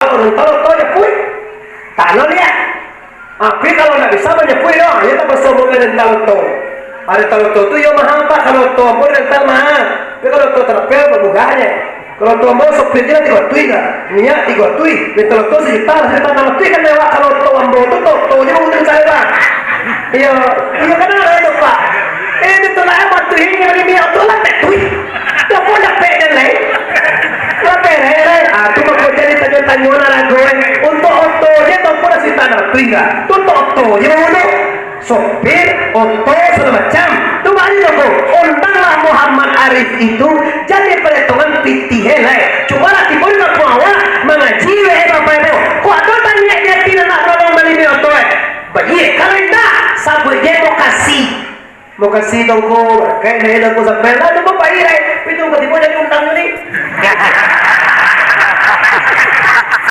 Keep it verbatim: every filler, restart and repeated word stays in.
Kalau rental oto nyapuik, tanah liat. Tapi kalau ndak bisa manyapuik doh, iyo tapaso ambo rental oto. Rental oto tu iyo mahal, Pak, kalau oto ambo rental mahal. Tapi kalau oto terpel, murah je. Kalau oto ambo sopir je tigo ratuih lah. Minyak tigo ratuih, rental oto sajuta, sajuta anam ratuih kan lewat. Kalau oto ambo tu, oto je bauntuang cari lah. Iyo, iyo kan ado tu, Pak. Eh, itu lah, eh, batu ini bali minyak oto lah, tek tuih. Lah pun dapek dan lain. Lah pereh, lain. Ah, tu mako jadi tanyo-tanyo lah lagu, eh. Untuak oto je tu pun dah sajuta anam ratuih lah. Tu untuak oto je bauntuang. Sopir, oto, sagalo macam. Tu bali tu, undanglah Muhammad Arif itu jadi paretongan pitih, eh, lai. Cubolah tibo di kampuang awak, mangaji, eh, Bapak Ibu. Kok ado taniaik di ati nak manolong bali minyak oto, eh? Baiak, kalau indak, sabuik je mokasi. Mokasi tongko, kain dari tongko sampai lah, tongko pai, lai. Tapi tongko tibo jadi undang ni.